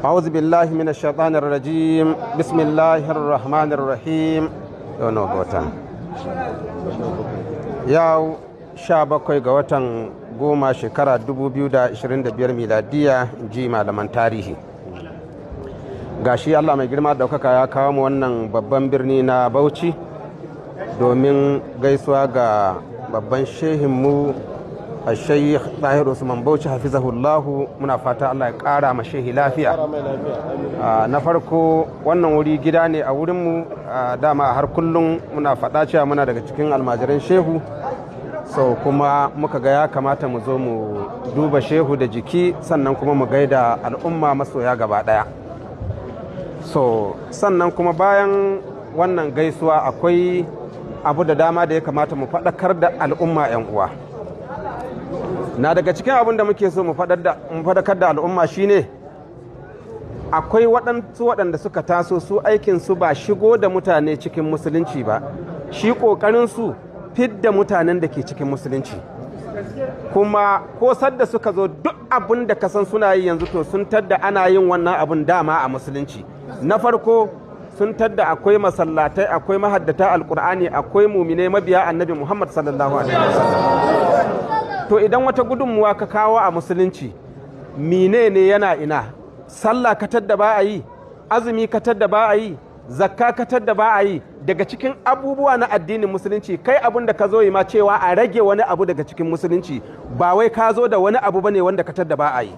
أعوذ بالله من الشيطان الرجيم، بسم الله الرحمن الرحيم. Yau ga watan yau 17 ga watan 10, shekara 2025 miladiya, ji malaman tarihi. Gashi Allah mai girma daukaka ya kawo mu wannan babban birni na Bauchi domin gaisuwa ga babban shehinmu, a Shaykh Tahir Usman Bauchi hafizahullahu. Muna fata Allah ya kara ma shehi lafiya. Na farko, wannan wuri gida ne a wurinmu. Dama har kullum muna faɗa cewa muna daga cikin almajiran shehu. So kuma muka ga ya kamata mu zo mu duba shehu da jiki, sannan kuma mu gaida al'umma masoya gaba ɗaya. So sannan kuma bayan wannan gaisuwa, akwai abu da dama da ya kamata mu faɗakar da al'umma. 'Yan uwa, na daga cikin abin da muke so mu faɗakar da al'umma shine akwai waɗansu waɗanda suka taso, su aikinsu ba shigo da mutane cikin musulunci ba, shi ƙoƙarinsu fidda mutanen da ke cikin musulunci. Kuma ko sadda suka zo, duk abin da ka san suna yi yanzu, to sun tadda ana yin wannan abin dama a musulunci. Na farko, sun tadda akwai masallatai, akwai mahaddata Alkur'ani, akwai mumine mabiya Annabi Muhammad sallallahu alaihi wasallam. To idan wata gudunmuwa ka kawo a musulunci, mine ne yana ina? Sallah ka tadda ba a yi, azumi ka tadda ba a yi, zakka ka tadda ba a yi, daga cikin abubuwa na addinin musulunci. Kai abun da ka zo yi ma cewa a rage wani abu daga cikin musulunci, ba wai ka zo da wani abu bane wanda ka tadda ba a yi.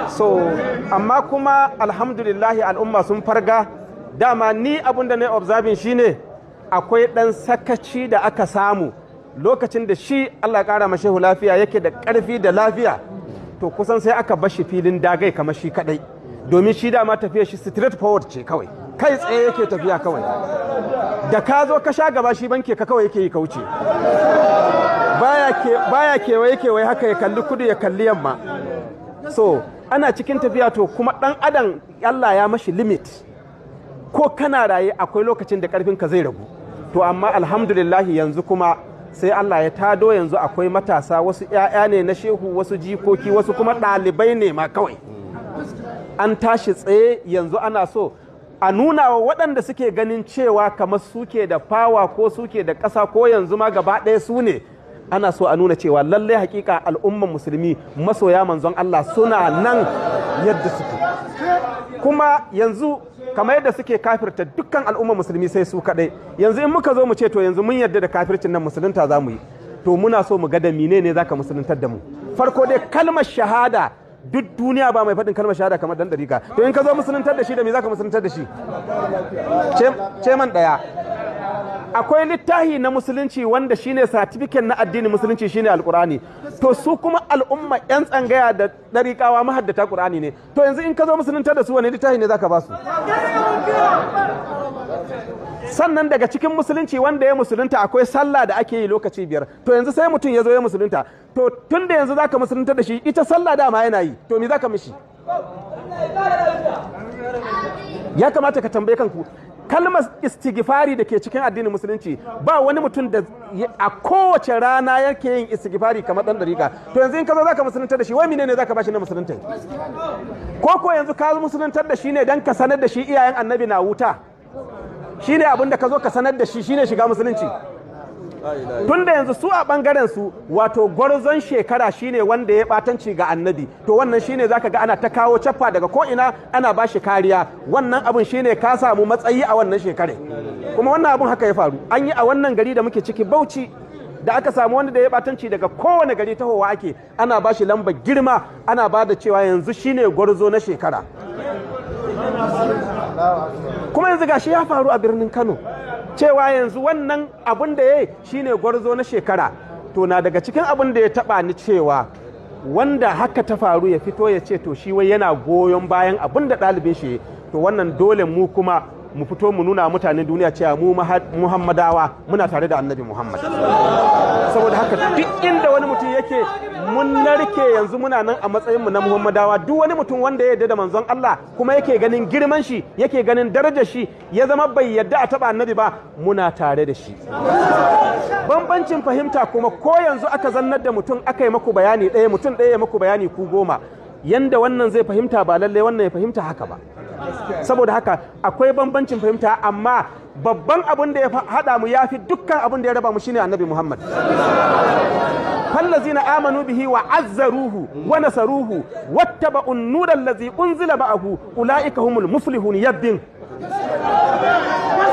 So amma kuma alhamdulillahi, al'umma sun farga. Dama ni abun da na observing shine akwai ɗan sakaci da aka samu lokacin da shi, Allah ya ƙara mashehu lafiya, yake da ƙarfi da lafiya. To kusan sai aka bashi filin dagai kamar shi kadai, domin shi dama tafiya shi straight forward ce kawai, kai tsaye yake tafiya kawai. Da ka zo ka sha gaba, shi banke ka kawai yake yi kauce, baya kewaye kewaye haka, ya kalli kudu, ya kalli yamma. So ana cikin tafiya, to kuma dan adam Allah ya mashi limit. Ko kana raye, akwai lokacin da karfin ka zai ragu. To amma alhamdulillahi, yanzu kuma sai Allah ya tado, yanzu akwai matasa, wasu 'ya'ya ne na shehu, wasu jikoki, wasu kuma ɗalibai ne ma kawai. An tashi tsaye, yanzu ana so a nuna wa waɗanda suke ganin cewa kamar suke da fawa ko suke da ƙasa ko yanzu ma gaba ɗaya su ne. Ana so a nuna cewa lallai hakika al'umman musulmi masoya manzon Allah suna nan yadda suke. Kuma yanzu kamar yadda suke kafirta dukkan al'ummar musulmi sai su kaɗai, yanzu in muka zo mu ce to yanzu mun yarda da kafircin nan, musulunta za mu yi, to muna so mu ga da mine ne zaka musuluntar da mu. Farko dai, kalmar shahada, duk duniya ba mai faɗin kalmar shahada kamar dan dariƙa. To in ka zo musuluntar da shi, da me zaka musuluntar da shi? Ce man ɗaya. Akwai littahi na musulunci wanda shine certificate na addinin musulunci, shine Alkur'ani. To su kuma al'umma yan tsangaya da ɗariƙawa mahaddata Qur'ani ne. To yanzu in ka zo musuluntar da su, wani littafi ne zaka ba su? Sannan daga cikin musulunci, wanda ya musulunta, akwai sallah da ake yi lokaci 5. To yanzu sai mutum ya zo ya musulunta, to tun da yanzu zaka musulunta da shi, ita sallah dama yana yi, to me zaka mishi? Ya kamata ka tambaye kanku. Kalmar istighfari da ke cikin addinin musulunci, ba wani mutum da a kowace rana yake yin istighfari kamar dan dariƙa. To yanzu in ka zo zaka musuluntar da shi, wai menene zaka bashi na musulunta? Ko yanzu ka musuluntar da shi ne dan ka sanar da shi iyayen Annabi na wuta? Shine abin da ka zo ka sanar da shi, shine shiga musulunci? Tunda yanzu su a bangaren su, wato gwarzon shekara shine wanda ya batanci ga Annabi. To wannan shine zaka ga ana ta kawo caffa daga ko ina, ana ba shi kariya. Wannan abun shine ka samu matsayi a wannan shekare. Kuma wannan abun haka ya faru, an yi a wannan gari da muke ciki, Bauchi, da aka samu wanda da ya batanci, daga kowane gari tahowa ake, ana ba shi lambar girma, ana ba da cewa yanzu shine gwarzo na shekara. Kuma yanzu gashi ya faru a birnin Kano, cewa yanzu wannan abun da ya yi shine gwarzo na shekara. To na daga cikin abun da ya taba ni, cewa wanda haka ta faru ya fito ya ce to shi wai yana goyon bayan abun da ɗalibin shi. To wannan dole mu kuma mu fito mu nuna mutanen duniya cewa mu Muhammadawa muna tare da Annabi Muhammad. Saboda haka duk inda wani mutum yake, mun narke, yanzu muna nan a matsayinmu na Muhammadawa. Duk wani mutum wanda ya yarda da manzon Allah, kuma yake ganin girman shi, yake ganin darajar shi, ya zama bai yarda a taba Annabi ba, muna tare da shi. Bambancin fahimta kuma, ko yanzu aka zannar da mutum aka yi maku bayani ɗaya, mutum ɗaya ya maku bayani, ku 10. Yanda wannan zai fahimta ba lalle wannan ya fahimta haka ba. Saboda haka akwai bambancin fahimta, amma babban abin da ya haɗa mu ya fi dukkan abin da ya raba mu, shine Annabi Muhammad. فالذين آمنوا به وعزروه ونصروه واتبعوا النور الذي أنزل معه أولئك هم المفلحون. Yabbin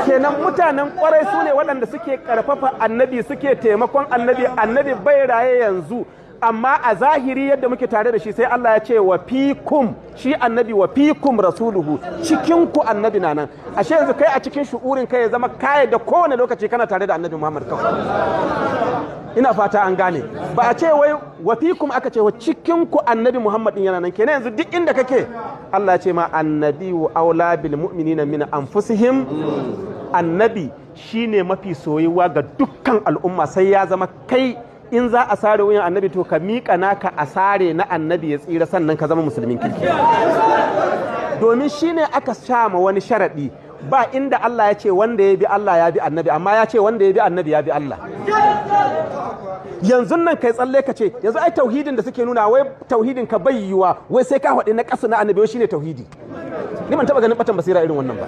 kenan, mutanen kwarai su ne waɗanda suke karfafa Annabi, suke taimakon Annabi. Annabi bai raye yanzu, amma a zahiri yadda muke tare da shi, sai Allah ya ce وفيكم, shi Annabi وفيكم رسوله, cikin ku Annabi na nan. Ashe yanzu kai a cikin shu'urin kai ya zama kai da kowane lokaci kana tare da Annabi Muhammad kawai. Ina fata an gane. Ba a ce wai وفيكم, aka ce wa cikin ku Annabi Muhammad din yana nan. Kenan yanzu duk inda kake, Allah ya ce ma النبي أولى بالمؤمنين من أنفسهم. Annabi shine mafi soyuwa ga dukkan al'umma. Sai ya zama kai in za a sare wuyan Annabi, to ka miƙa naka a sare na Annabi ya tsira, sannan ka zama musulmin kirki. Domin shine aka sha ma wani sharaɗi. Ba inda Allah ya ce wanda ya bi Allah ya bi Annabi, amma ya ce wanda ya bi Annabi ya bi Allah. Yanzu nan kai tsalle ka ce yanzu ai tauhidin da suke nuna wai tauhidin ka bai yiwa, wai sai ka faɗi na ƙasa na Annabi, wai shine tauhidi. Ni ban taɓa ganin batan basira irin wannan ba.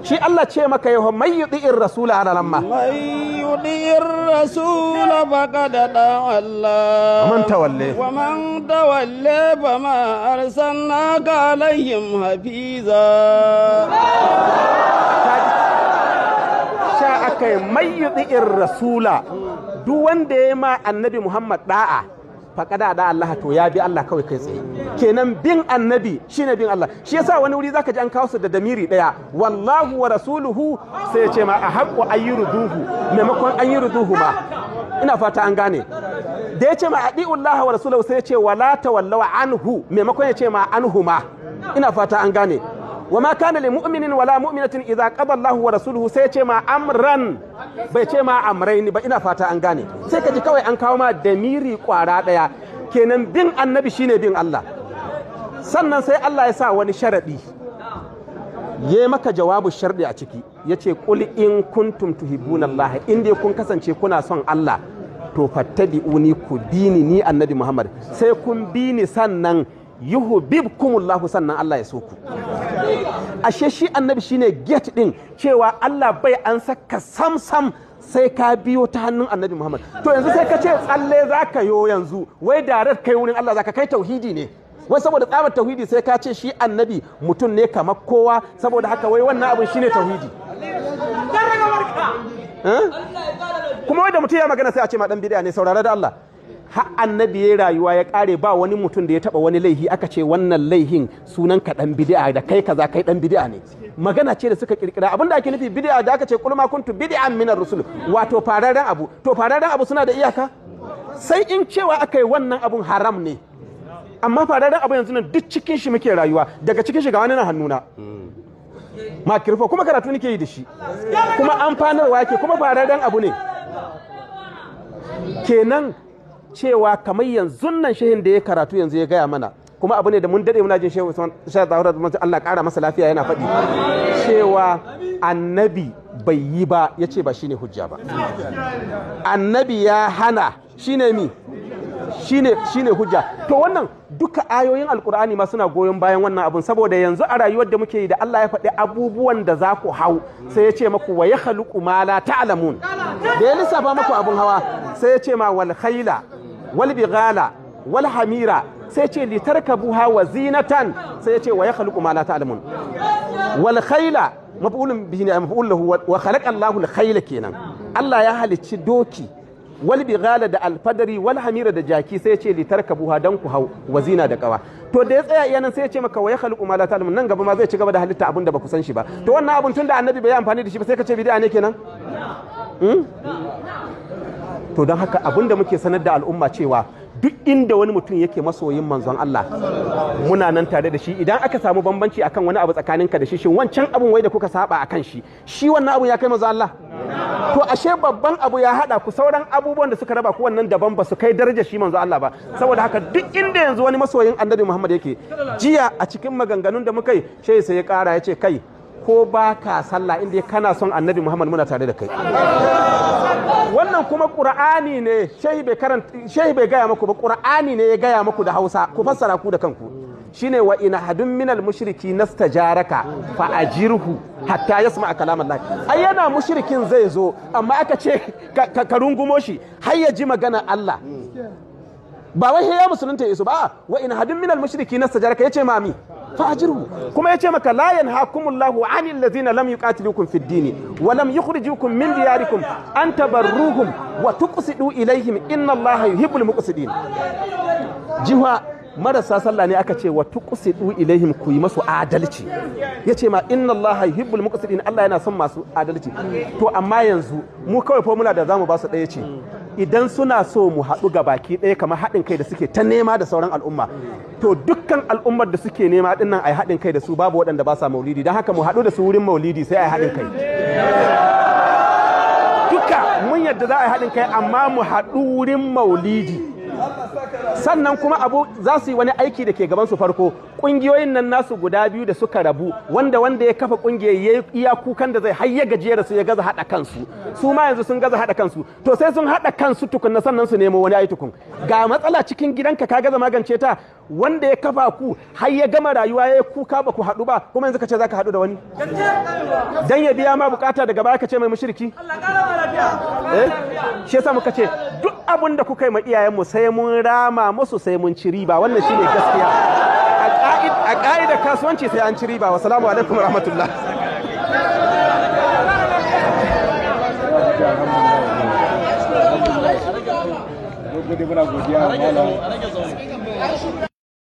Shi Allah ce maka yau من يطع الرسول على lamma من يطع الرسول فقد أطاع الله. ومن تولي ومن تولي فما أرسلناك عليهم حفيظا. Sha aka yi من يطع الرسول, duk wanda ya ma Annabi Muhammad da'a, فقد أطاع الله, to ya bi Allah kawai kai tsaye. Kenan bin Annabi shine bin Allah. Shi yasa wani wuri zaka ji an kawo su da damiri daya, والله ورسوله, sai ya ce ma أحق أن يرضوه maimakon أن يرضوهما. Ina fata an gane. Da ya ce ma أطيعوا الله ورسوله, sai ya ce ولا تولوا عنه maimakon ya ce ma عنهما. Ina fata an gane. وما كان لمؤمن ولا مؤمنة إذا قضى الله ورسوله, sai ce ma أمرا, bai ce ma أمرين ba. Ina fata an gane. Sai ka ji kawai an kawo ma damiri kwara daya. Kenan bin Annabi shine bin Allah. Sannan sai Allah ya sa wani sharadi, ya maka jawabu sharɗi a ciki, ya ce قل إن كنتم تحبون الله, in dai kun kasance kuna son Allah, to فاتبعوني, ku bi ni, ni Annabi Muhammad. Sai kun bi ni sannan يحببكم الله, sannan Allah ya so ku. Ashe shi Annabi shine gate din cewa Allah bai an saka sam sam sai ka biyo ta hannun Annabi Muhammad. To yanzu sai ka ce tsalle zaka yo yanzu, wai direct kai wurin Allah zaka kai. Tauhidi ne wai, saboda tsabar tauhidi sai ka ce shi Annabi mutum ne kamar kowa. Saboda haka wai wannan abin shine tauhidi. Kuma wai da mutum ya magana sai a ce ma dan bid'a ne. Saurara da Allah, har Annabi ya rayuwa ya kare, ba wani mutum da ya taba wani laihi aka ce wannan laihin sunan ka dan bid'a, da kai kaza kai dan bid'a ne. Magana ce da suka kirkira. Abinda ake nufi bid'a da aka ce قل ما كنت بدعا من الرسل, wato fararren abu. To fararren abu suna da iyaka, sai in cewa aka yi wannan abun haram ne. Amma fararren abu yanzu nan duk cikin shi muke rayuwa. Daga cikin shi ga wani na hannuna, makirfo, kuma karatu nake yi da shi, kuma amfanarwa yake, kuma fararren abu ne. Kenan cewa kamar yanzu nan shehin da ya karatu yanzu ya gaya mana, kuma abu ne da mun dade muna jin Shehu Usman Shehu Zahura, Allah kara masa lafiya, yana faɗi cewa Annabi bai yi ba, ya ce ba shine hujja ba. Annabi ya hana shine mi shine hujja. To wannan duka ayoyin Alkur'ani ma suna goyon bayan wannan abun, saboda yanzu a rayuwar da muke yi, da Allah ya faɗi abubuwan da za ku hau, sai ya ce maku ويخلق ما لا تعلمون. Da ya lissafa maku abun hawa, sai ya ce ma والخيل والبغال والحمير, sai ce لتركبوها وزينة, sai ya ce ويخلق ما لا تعلمون. والخيل مفعول به ne, مفعول له, وخلق الله الخيل, kenan Allah ya halicci doki, والبغال da alfadari, والحمير da jaki, sai ya ce لتركبوها, dan ku hau, وزينة da kawa. To da ya tsaya iya nan, sai ya ce maka ويخلق ما لا تعلمون. Nan gaba ma zai ci gaba da halitta abun da ba ku san shi ba. To wannan abun, tunda Annabi bai yi amfani da shi ba, sai ka ce bid'a ne kenan? To don haka abun da muke sanar da al'umma cewa duk inda wani mutum yake masoyin Manzon Allah, muna nan tare da shi. Idan aka samu bambanci akan wani abu tsakaninka da shi, shin wancan abun wai da kuka saba akan shi, shi wannan abun ya kai Manzon Allah? To ashe babban abu ya hada ku, sauran abubuwan da suka raba ku wannan daban, ba su kai darajar shi Manzon Allah ba. Saboda haka duk inda yanzu wani masoyin Annabi Muhammad yake, jiya a cikin maganganun da muka yi, shi sai ya kara ya ce kai ko ba ka sallah, inda kana son Annabi Muhammad, muna tare da kai. Wannan kuma Qur'ani ne. Shehi bai karanta, shehi bai gaya muku ba, Qur'ani ne ya gaya muku da Hausa, ku fassara ku da kanku. Shine wa in ahadun minal mushriki nastajaraka fa ajirhu hatta yasma kalam Allah. Ai yana mushrikin zai zo, amma aka ce ka rungumo shi har ya ji magana Allah. Ba wai ya musulunta yaso ba. Wa in ahadun minal mushriki nastajaraka, yace mami fa ajirhu. Kuma yace maka la yanhakumullahu anil ladzina lam yuqatilukum fid dini wa lam yukhrijukum min diyarikum an tabarruhum wa tuqsidu ilaihim inna Allaha yuhibbul muqsidin. Jiwa marasa sallah ne aka ce wa tuqsidu ilaihim, ku yi masu adalci. Yace ma inna Allaha yuhibbul muqsidin, Allah yana son masu adalci. To amma yanzu mu kawai formula da zamu ba su ɗaya ce: idan suna so mu haɗu ga baki ɗaya kamar haɗin kai da suke ta nema da sauran al'umma, to dukkan al'ummar da suke nema ɗin nan ai haɗin kai da su, babu waɗanda ba sa maulidi. Don haka mu haɗu da su wurin maulidi, sai ai haɗin kai duka. Mun yadda za a yi haɗin kai, amma mu haɗu wurin maulidi. Sannan kuma abu za su yi wani aiki da ke gaban su farko, ƙungiyoyin nan nasu guda biyu da suka rabu, wanda ya kafa ƙungiyar ya iya kukan da zai har ya gajiyar da su, ya gaza haɗa kansu. Su ma yanzu sun gaza haɗa kansu. To sai sun haɗa kansu tukunna, sannan su nemo wani ayi tukun. Ga matsala cikin gidanka ka gaza magance ta, wanda ya kafa ku har ya gama rayuwa ya kuka ba ku haɗu ba, kuma yanzu ka ce za ka haɗu da wani dan ya biya ma bukata, daga baya ka ce mai mushriki. Eh, shi yasa muka ce duk abin da kuka yi ma iyayenmu sai mun rama musu, sai mun ci riba. Wannan shine gaskiya. A ka'idar kasuwanci sai an ci riba. Wassalamu alaikum rahmatullah. Gode, muna godiya malam.